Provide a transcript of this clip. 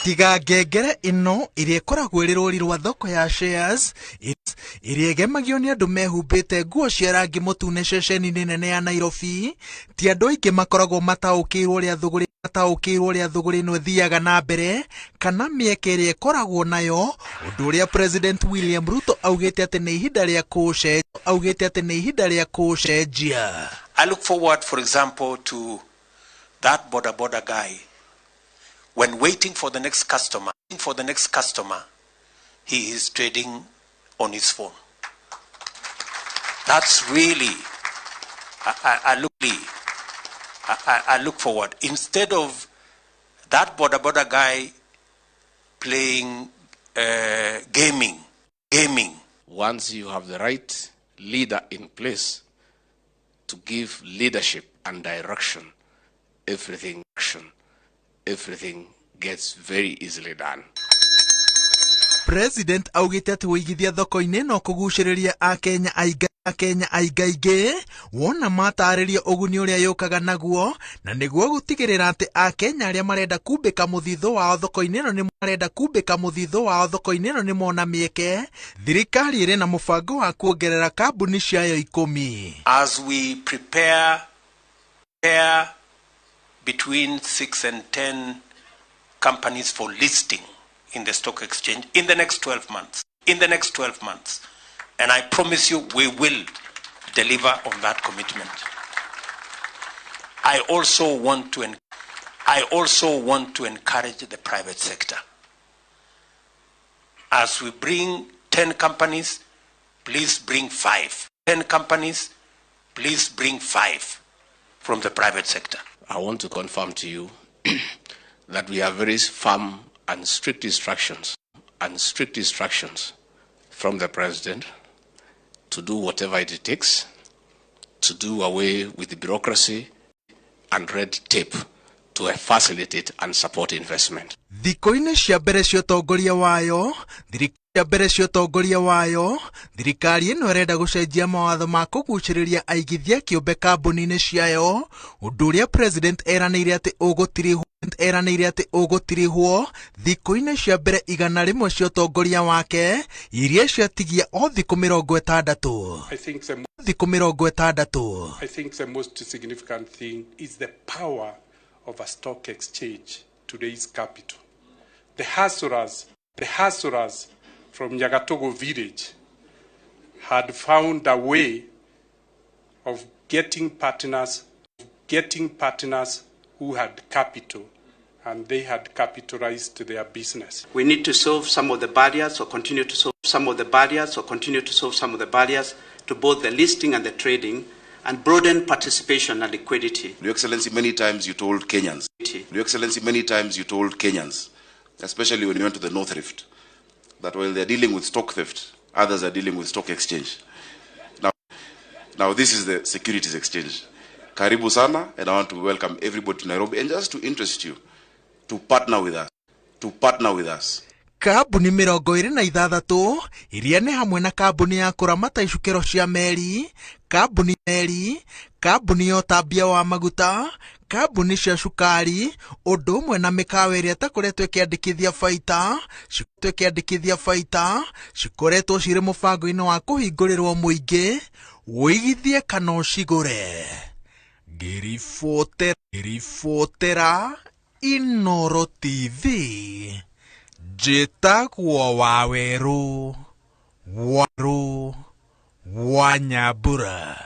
Tiga ngengere ĩno ĩrĩa ĩkoragwo ĩrĩ rũri rwa thoko ya shares ĩrĩa ĩgemagio nĩ andũ mehumbĩte nguo cia rangi mũtune ceceni-inĩ nene ya Nairobi, ti andũ aingĩ makoragwo mataũkĩirwo ũrĩa thũgũrĩ mataũkĩirwo ũrĩa thũgũrĩ ĩno ĩthiaga na mbere kana mĩeke ĩrĩa ĩkoragwo nayo, ũndũ ũrĩa President William Ruto augĩte atĩ nĩ ihinda rĩa kũũcenjia augĩte atĩ nĩ ihinda rĩa kũũcenjia. I look forward, for example, to that boda boda guy. When waiting for the next customer, for the next customer, he is trading on his phone. That's really, I look forward. Instead of that boda boda guy playing gaming, gaming. Once you have the right leader in place to give leadership and direction, everything, everything gets very easily done. President augĩte atĩ ũigithia thoko-inĩ no kũgucĩrĩria Akenya aingĩ Akenya aingaingĩ wona matarĩrio ũguni ũrĩa yũkaga naguo, na nĩguo gũtigĩrĩra atĩ Akenya arĩa marenda kumbĩka mũthithũ wao thoko-inĩ ĩno nĩ marenda kumbĩka mũthithũ wao thoko-inĩ ĩno nĩ mona mĩeke. Thirikari ĩrĩ na mũbango wa kuongerera kambuni ciayo 10. As we prepare between 6 and 10 companies for listing in the stock exchange in the next 12 months. In the next 12 months. And I promise you we will deliver on that commitment. I also want to encourage the private sector. As we bring 10 companies, please bring 5. 10 companies, please bring 5 from the private sector. I want to confirm to you that we have very firm and strict instructions and strict instructions from the president to do whatever it takes to do away with the bureaucracy and red tape to facilitate and support investment. Thikũ-inĩ cia mbere cia ũtongoria wayo, cia mbere cia ũtongoria wayo, thirikari ĩno ĩrenda gũcenjia mawatho ma kũgucĩrĩria aigithia kĩũmbe kambuni-inĩ ciayo, ũndũ ũrĩa president eranĩire atĩ ũgũtirihwo eranĩire atĩ ũgũtirihwo thikũ-inĩ cia mbere 100 cia ũtongoria wake iria ciatigia o thikũ 60. Thikũ 60. I think the most significant thing is the power of a stock exchange to raise capital. The hustlers from Nyagatogo village had found a way of getting partners who had capital, and they had capitalized their business. We need to solve some of the barriers or continue to solve some of the barriers or continue to solve some of the barriers to both the listing and the trading and broaden participation and liquidity. Your Excellency, many times you told Kenyans, Your Excellency, many times you told Kenyans, especially when you went to the North Rift, that while they're dealing with stock theft, others are dealing with stock exchange. Now this is the securities exchange. Karibu sana, and I want to welcome everybody to Nairobi, and just to interest you, to partner with us, to partner with us. Kambuni 26 iria nĩ hamwe na kambuni ya kũramata icukĩro cia meri, kambuni meri, kambuni ya ũtambia wa maguta, kambuni cia cukari, ũndũ ũmwe na mĩkawa ĩrĩa ĩtakoretwo ĩkĩandĩkithia baita ĩkĩandĩkithia baita cikoretwo cirĩ mũbango-inĩ wa kũhingũrĩrwo mũingĩ ũigithie kana ũcigũre. Ngĩribotera Inoro TV, njĩtagwo Wawerũ Waru wa Nyambura.